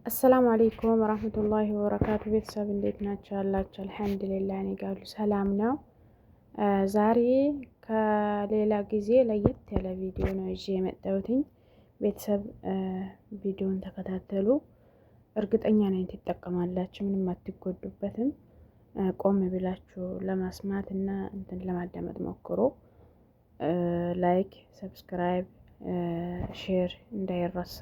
السلام عليكم ورحمة الله وبركاته። ቤተሰብ እንዴት ናቸው ያላቸው? الحمد لله እኔ ጋር ሁሉ ሰላም ነው። ዛሬ ከሌላ ጊዜ ለየት ያለ ቪዲዮ ነው ይዤ የመጣሁትኝ። ቤተሰብ ቪዲዮን ተከታተሉ። እርግጠኛ ነኝ ትጠቀማላችሁ፣ ምንም አትጎዱበትም። ቆም ብላችሁ ለመስማት እና እንትን ለማዳመጥ ሞክሩ። Like፣ subscribe፣ share እንዳይረሳ።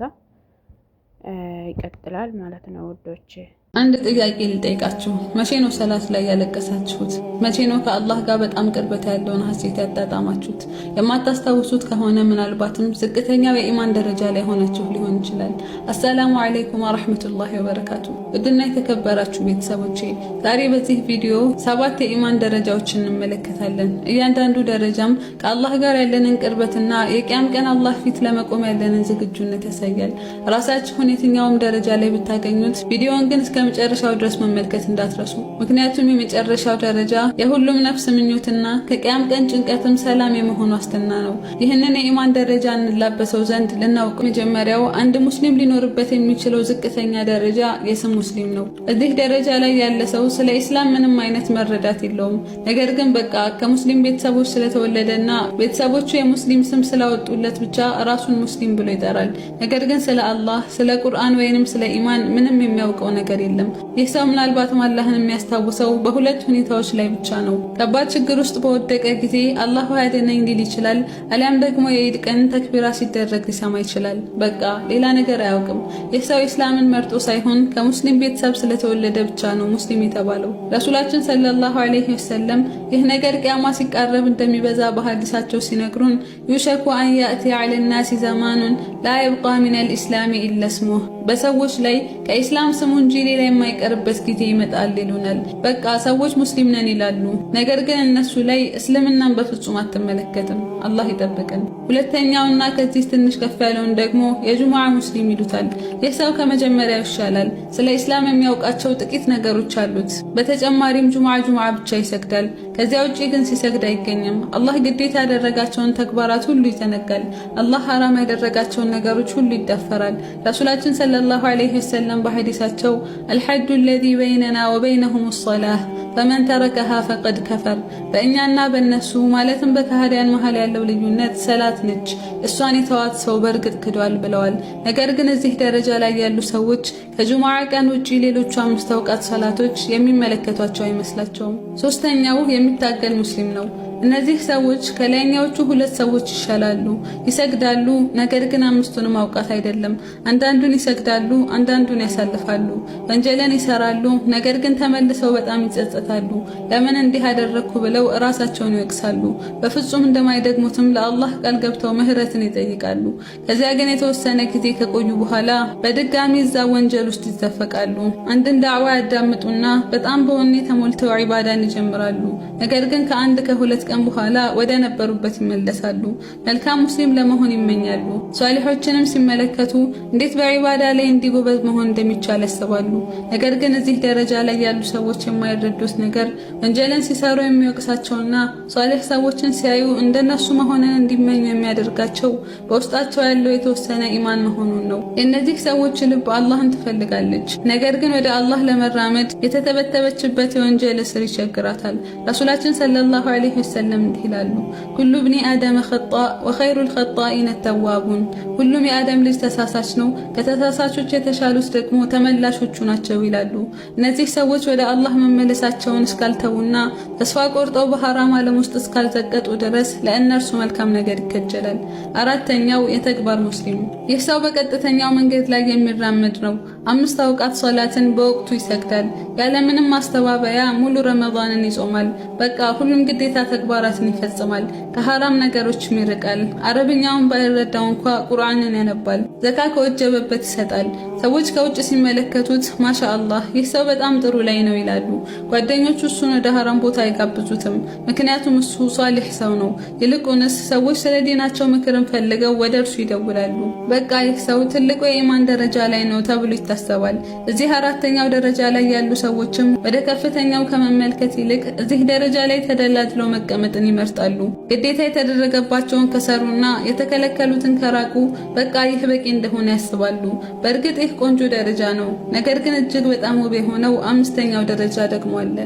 ይቀጥላል ማለት ነው ውዶች። አንድ ጥያቄ ልጠይቃችሁ። መቼ ነው ሰላት ላይ ያለቀሳችሁት? መቼ ነው ከአላህ ጋር በጣም ቅርበት ያለውን ሀሴት ያጣጣማችሁት? የማታስታውሱት ከሆነ ምናልባትም ዝቅተኛው የኢማን ደረጃ ላይ ሆናችሁ ሊሆን ይችላል። السلام عليكم ورحمة الله وبركاته። ውድና የተከበራችሁ ቤተሰቦቼ፣ ዛሬ በዚህ ቪዲዮ ሰባት የኢማን ደረጃዎችን እንመለከታለን። እያንዳንዱ ደረጃም ከአላህ ጋር ያለንን ቅርበትና የቂያም ቀን አላህ ፊት ለመቆም ያለንን ዝግጁነት ያሳያል። ራሳችሁን የትኛውም ደረጃ ላይ ብታገኙት ቪዲዮውን ግን እስከ መጨረሻው ድረስ መመልከት እንዳትረሱ። ምክንያቱም የመጨረሻው ደረጃ የሁሉም ነፍስ ምኞትና ከቅያም ቀን ጭንቀትም ሰላም የመሆን ዋስትና ነው። ይህንን የኢማን ደረጃ እንላበሰው ዘንድ ልናውቅ መጀመሪያው አንድ ሙስሊም ሊኖርበት የሚችለው ዝቅተኛ ደረጃ የስም ሙስሊም ነው። እዚህ ደረጃ ላይ ያለ ሰው ስለ ኢስላም ምንም አይነት መረዳት የለውም። ነገር ግን በቃ ከሙስሊም ቤተሰቦች ስለተወለደና ቤተሰቦቹ የሙስሊም ስም ስላወጡለት ብቻ ራሱን ሙስሊም ብሎ ይጠራል። ነገር ግን ስለ አላህ፣ ስለ ቁርአን ወይንም ስለ ኢማን ምንም የሚያውቀው ነገር የለም። ይህ ሰው ምናልባትም አላህን የሚያስታውሰው በሁለት ሁኔታዎች ላይ ብቻ ነው። ከባድ ችግር ውስጥ በወደቀ ጊዜ አላህ አድነኝ ሊል ይችላል። አሊያም ደግሞ የኢድ ቀን ተክቢራ ሲደረግ ሊሰማ ይችላል። በቃ ሌላ ነገር አያውቅም። ይህ ሰው ኢስላምን መርጦ ሳይሆን ከሙስሊም ቤተሰብ ስለተወለደ ብቻ ነው ሙስሊም የተባለው። ረሱላችን صلى الله عليه وسلم ይህ ነገር ቅያማ ሲቃረብ እንደሚበዛ በሐዲሳቸው ሲነግሩን يوشك أن يأتي على الناس زمان لا يبقى من الإسلام إلا اسمه፣ በሰዎች ላይ ከኢስላም ስሙ እንጂ ሌላ የማይቀርበት ጊዜ ይመጣል ይሉናል። በቃ ሰዎች ሙስሊም ነን ይላሉ፣ ነገር ግን እነሱ ላይ እስልምናን በፍጹም አትመለከትም። አላህ ይጠብቀን። ሁለተኛውና ከዚህ ትንሽ ከፍ ያለውን ደግሞ የጁሙዓ ሙስሊም ይሉታል። ይህ ሰው ከመጀመሪያው ይሻላል። ስለ ኢስላም የሚያውቃቸው ጥቂት ነገሮች አሉት። በተጨማሪም ጁሙዓ ጁሙዓ ብቻ ይሰግዳል። ከዚያ ውጪ ግን ሲሰግድ አይገኝም። አላህ ግዴታ ያደረጋቸውን ተግባራት ሁሉ ይዘነጋል። አላህ ሐራም ያደረጋቸውን ነገሮች ሁሉ ይዳፈራል። ረሱላችን صلى الله عليه وسلم በሐዲሳቸው الحد الذي بيننا وبينهم الصلاة فمن تركها فقد كفر፣ በእኛና በእነሱ ማለትም በከሃዲያን መሃል ያለው ልዩነት ሰላት ነች፣ እሷን የተዋት ሰው በእርግጥ ክዷል ብለዋል። ነገር ግን እዚህ ደረጃ ላይ ያሉ ሰዎች ከጁሙዓ ቀን ውጪ ሌሎቹ አምስት አውቃት ሰላቶች የሚመለከቷቸው አይመስላቸውም። ሶስተኛው የሚታገል ሙስሊም ነው። እነዚህ ሰዎች ከላይኛዎቹ ሁለት ሰዎች ይሻላሉ። ይሰግዳሉ፣ ነገር ግን አምስቱንም አውቃት አይደለም። አንዳንዱን ይሰግዳሉ፣ አንዳንዱን ያሳልፋሉ። ወንጀልን ይሰራሉ፣ ነገር ግን ተመልሰው በጣም ይጸጸታሉ። ለምን እንዲህ አደረግኩ ብለው እራሳቸውን ይወቅሳሉ። በፍጹም እንደማይደግሙትም ለአላህ ቃል ገብተው ምህረትን ይጠይቃሉ። ከዚያ ግን የተወሰነ ጊዜ ከቆዩ በኋላ በድጋሚ እዛ ወንጀል ውስጥ ይዘፈቃሉ። አንድን ዳዕዋ ያዳምጡና በጣም በወኔ ተሞልተው ዒባዳን ይጀምራሉ። ነገር ግን ከአንድ ከሁለት ቀን በኋላ ወደ ነበሩበት ይመለሳሉ። መልካም ሙስሊም ለመሆን ይመኛሉ። ሷሊሖችንም ሲመለከቱ እንዴት በዒባዳ ላይ እንዲጎበዝ መሆን እንደሚቻል ያስባሉ። ነገር ግን እዚህ ደረጃ ላይ ያሉ ሰዎች የማይረዱት ነገር ወንጀልን ሲሰሩ የሚወቅሳቸውና ሷሊሕ ሰዎችን ሲያዩ እንደነሱ መሆንን እንዲመኙ የሚያደርጋቸው በውስጣቸው ያለው የተወሰነ ኢማን መሆኑን ነው። የእነዚህ ሰዎች ልብ አላህን ትፈልጋለች። ነገር ግን ወደ አላህ ለመራመድ የተተበተበችበት የወንጀል እስር ይቸግራታል። ረሱላችን صلى الله عليه وسلم እንዲህ ይላሉ፣ كل ابن آدم خطاء وخير الخطائين التوابون፣ ሁሉም የአደም ልጅ ተሳሳች ነው፣ ከተሳሳቾች የተሻሉት ደግሞ ተመላሾቹ ናቸው ይላሉ። እነዚህ ሰዎች ወደ አላህ መመለሳቸውን እስካልተዉና ተስፋ ቆርጠው በሐራም ዓለም ውስጥ እስካልዘቀጡ ድረስ ለእነርሱ መልካም ነገር ይከጀላል። አራተኛው የተግባር ሙስሊም፣ ይህ ሰው በቀጥተኛው መንገድ ላይ የሚራመድ ነው። አምስት አውቃት ሶላትን በወቅቱ ይሰግዳል። ያለምንም ማስተባበያ ሙሉ ረመዳንን ይጾማል። በቃ ሁሉም ግዴታ ተግባራትን ይፈጽማል። ከሐራም ነገሮችም ይርቃል። አረብኛውን ባይረዳው እንኳ ቁርአንን ያነባል። ዘካ ከወጀበበት ይሰጣል። ሰዎች ከውጭ ሲመለከቱት ማሻ አላህ ይህ ሰው በጣም ጥሩ ላይ ነው ይላሉ። ጓደኞቹ እሱን ወደ ሐራም ቦታ አይጋብዙትም፣ ምክንያቱም እሱ ሷሊሕ ሰው ነው። ይልቁንስ ሰዎች ስለ ዲናቸው ምክርን ፈልገው ወደ እርሱ ይደውላሉ። በቃ ይህ ሰው ትልቁ የኢማን ደረጃ ላይ ነው ተብሎ ይታሰባል። እዚህ አራተኛው ደረጃ ላይ ያሉ ሰዎችም ወደ ከፍተኛው ከመመልከት ይልቅ እዚህ ደረጃ ላይ ተደላድለው መቀመጥን መቀመጥን ይመርጣሉ። ግዴታ የተደረገባቸውን ከሰሩና የተከለከሉትን ከራቁ በቃ ይህ በቂ እንደሆነ ያስባሉ። በእርግጥ ይህ ቆንጆ ደረጃ ነው። ነገር ግን እጅግ በጣም ውብ የሆነው አምስተኛው ደረጃ ደግሞ አለ።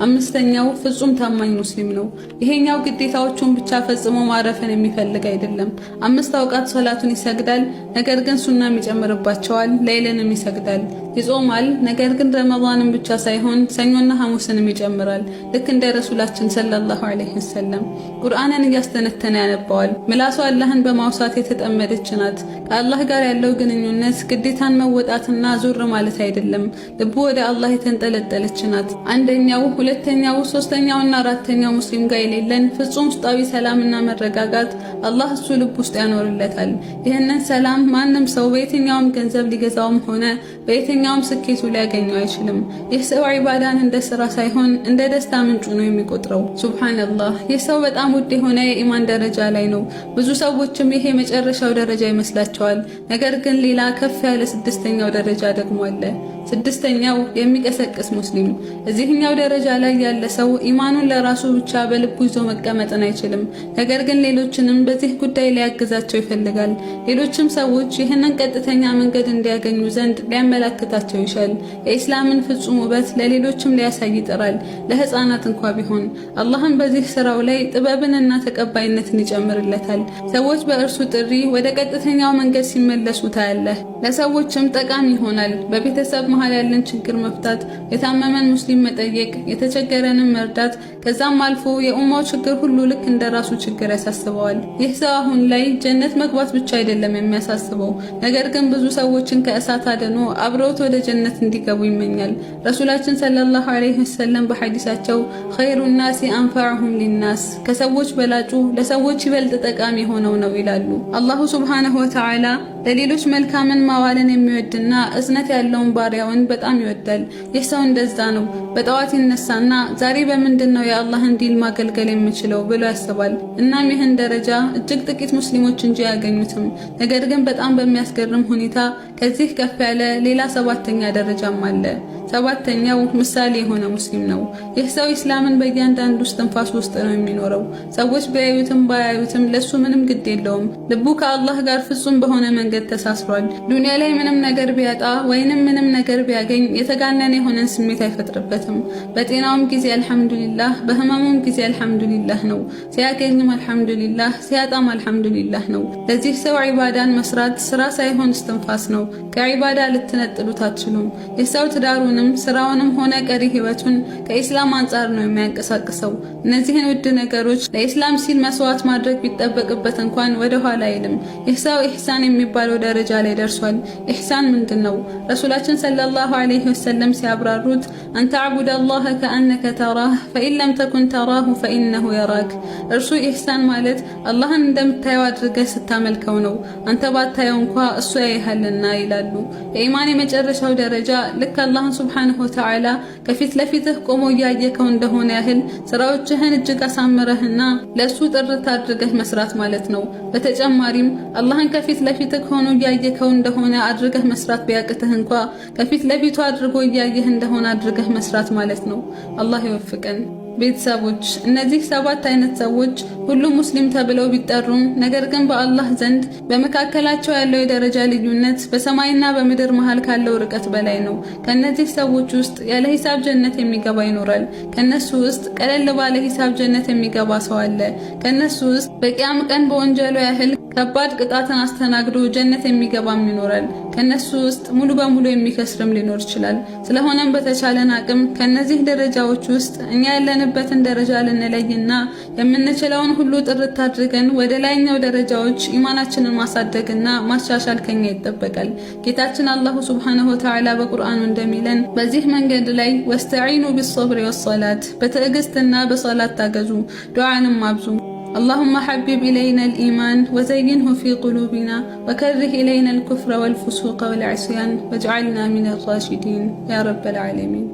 አምስተኛው ፍጹም ታማኝ ሙስሊም ነው። ይሄኛው ግዴታዎቹን ብቻ ፈጽሞ ማረፍን የሚፈልግ አይደለም። 5 አውቃት ሶላቱን ይሰግዳል፣ ነገር ግን ሱናም ይጨምርባቸዋል። ሌይልንም ይሰግዳል፣ ይጾማል፣ ነገር ግን ረመዳንን ብቻ ሳይሆን ሰኞና ሐሙስንም ይጨምራል። ልክ እንደ ረሱላችን صلى الله عليه وسلم ቁርአንን እያስተነተነ ያነባዋል። ምላሱ አላህን በማውሳት የተጠመደች ናት። ከአላህ ጋር ያለው ግንኙነት ግዴታን መወጣትና ዞር ማለት አይደለም። ልቡ ወደ አላህ የተንጠለጠለች ናት። አንደኛው፣ ሁለተኛው፣ ሶስተኛውና አራተኛው ሙስሊም ጋር የሌለን ፍጹም ውስጣዊ ሰላምና መረጋጋት አላህ እሱ ልብ ውስጥ ያኖርለታል። ይህንን ሰላም ማንም ሰው በየትኛውም ገንዘብ ሊገዛውም ሆነ በየትኛውም ስኬቱ ሊያገኘው አይችልም። ይህ ሰው ዒባዳን እንደ ስራ ሳይሆን እንደ ደስታ ምንጩ ነው የሚቆጥረው። ሱብሃነላህ፣ ይህ ሰው በጣም ውድ የሆነ የኢማን ደረጃ ላይ ነው። ብዙ ሰዎችም ይሄ የመጨረሻው ደረጃ ይመስላቸዋል። ነገር ግን ሌላ ከፍ ያለ ስድስተኛው ደረጃ ደግሞ አለ። ስድስተኛው የሚቀሰቅስ ሙስሊም። እዚህኛው ደረጃ ላይ ያለ ሰው ኢማኑን ለራሱ ብቻ በልቡ ይዞ መቀመጥን አይችልም። ነገር ግን ሌሎችንም በዚህ ጉዳይ ሊያግዛቸው ይፈልጋል። ሌሎችም ሰዎች ይህንን ቀጥተኛ መንገድ እንዲያገኙ ዘንድ ሊያመላክታቸው ይሻል። የኢስላምን ፍጹም ውበት ለሌሎችም ሊያሳይ ይጥራል፣ ለህፃናት እንኳ ቢሆን። አላህም በዚህ ስራው ላይ ጥበብንና ተቀባይነትን ይጨምርለታል። ሰዎች በእርሱ ጥሪ ወደ ቀጥተኛው መንገድ ሲመለሱ ታያለህ። ለሰዎችም ጠቃሚ ይሆናል። በቤተሰብ መሃል ያለን ችግር መፍታት፣ የታመመን ሙስሊም መጠየቅ፣ የተቸገረንን መርዳት፣ ከዛም አልፎ የኡማው ችግር ሁሉ ልክ እንደ ራሱ ችግር ያሳስበዋል። ይህ ሰው አሁን ላይ ጀነት መግባት ብቻ አይደለም የሚያሳስበው፣ ነገር ግን ብዙ ሰዎችን ከእሳት አድኖ አብረውት ወደ ጀነት እንዲገቡ ይመኛል። ረሱላችን صلى الله عليه وسلم በሐዲሳቸው خير الناس أنفعهم للناس፣ ከሰዎች በላጩ ለሰዎች ይበልጥ ጠቃሚ የሆነው ነው ይላሉ። الله سبحانه وتعالى ለሌሎች መልካምን ማዋልን የሚወድና እዝነት ያለውን ባሪያውን በጣም ይወዳል። ይህ ሰው እንደዛ ነው። በጠዋት ይነሳና ዛሬ በምንድን ነው የአላህን ዲን ማገልገል የምችለው ብሎ ያስባል። እናም ይህን ደረጃ እጅግ ጥቂት ሙስሊሞች እንጂ አያገኙትም። ነገር ግን በጣም በሚያስገርም ሁኔታ ከዚህ ከፍ ያለ ሌላ ሰባተኛ ደረጃም አለ። ሰባተኛው ምሳሌ የሆነ ሙስሊም ነው። ይህ ሰው ኢስላምን በእያንዳንዱ እስትንፋስ ውስጥ ነው የሚኖረው። ሰዎች ቢያዩትም ባያዩትም ለሱ ምንም ግድ የለውም። ልቡ ከአላህ ጋር ፍጹም በሆነ መንገድ ተሳስሯል። ዱንያ ላይ ምንም ነገር ቢያጣ ወይንም ምንም ነገር ቢያገኝ የተጋነነ የሆነን ስሜት አይፈጥርበትም። በጤናውም ጊዜ አልሐምዱሊላህ፣ በህመሙም ጊዜ አልሐምዱሊላህ ነው። ሲያገኝም አልሐምዱሊላህ፣ ሲያጣም አልሐምዱሊላህ ነው። ለዚህ ሰው ዒባዳን መስራት ስራ ሳይሆን እስትንፋስ ነው። ከዒባዳ ልትነጥሉት አትችሉም። ይህ ሰው ትዳሩንም ስራውንም ሆነ ቀሪ ህይወቱን ከኢስላም አንጻር ነው የሚያንቀሳቅሰው። እነዚህን ውድ ነገሮች ለኢስላም ሲል መስዋዕት ማድረግ ቢጠበቅበት እንኳን ወደ ኋላ አይልም። ይህ ሰው ኢሕሳን የሚባለው ደረጃ ላይ ደርሷል። ኢሕሳን ምንድን ነው? ረሱላችን صلى الله عليه وسلم ሲያብራሩት أن تعبد الله كأنك تراه فإن لم تكن تراه فإنه يراك። እርሱ ኢሕሳን ማለት አላህን እንደምታየው አድርገህ ስታመልከው ነው፣ አንተ ባታየው እንኳ እሱ ያይሃልና ይላሉ። የኢማን የመጨረሻው ደረጃ ልክ አላህን سبحانه وتعالى ከፊት ለፊትህ ቆሞ እያየከው እንደሆነ ያህል ስራዎችህን እጅግ አሳምረህና ለእሱ ጥርት አድርገህ መስራት ማለት ነው። በተጨማሪም አላህን ከፊት ለፊትህ ሆኖ እያየከው እንደሆነ አድርገህ መስራት ቢያቅትህ እንኳ ከፊት ለፊቱ አድርጎ እያየህ እንደሆነ አድርገህ መስራት ማለት ነው። አላህ ይወፍቀን። ቤተሰቦች፣ እነዚህ 7 አይነት ሰዎች ሁሉም ሙስሊም ተብለው ቢጠሩም ነገር ግን በአላህ ዘንድ በመካከላቸው ያለው የደረጃ ልዩነት በሰማይና በምድር መሃል ካለው ርቀት በላይ ነው። ከነዚህ ሰዎች ውስጥ ያለ ሂሳብ ጀነት የሚገባ ይኖራል። ከነሱ ውስጥ ቀለል ባለ ሂሳብ ጀነት የሚገባ ሰው አለ። ከነሱ ውስጥ በቂያም ቀን በወንጀሉ ያህል ከባድ ቅጣትን አስተናግዶ ጀነት የሚገባም ይኖራል። ከነሱ ውስጥ ሙሉ በሙሉ የሚከስርም ሊኖር ይችላል። ስለሆነም በተቻለን አቅም ከነዚህ ደረጃዎች ውስጥ እኛ ያለንበትን ደረጃ ልንለይና የምንችለውን ሁሉ ጥርት አድርገን ወደ ላይኛው ደረጃዎች ኢማናችንን ማሳደግና ማሻሻል ከኛ ይጠበቃል። ጌታችን አላሁ ሱብሓነሁ ወተዓላ በቁርአኑ እንደሚለን በዚህ መንገድ ላይ ወስተዒኑ ቢሶብሪ ወሶላት፣ በትዕግስትና በሶላት ታገዙ፣ ዱዓንም አብዙ። اللهم حبب إلينا الإيمان وزينه في قلوبنا وكره إلينا الكفر والفسوق والعصيان واجعلنا من الراشدين يا رب العالمين.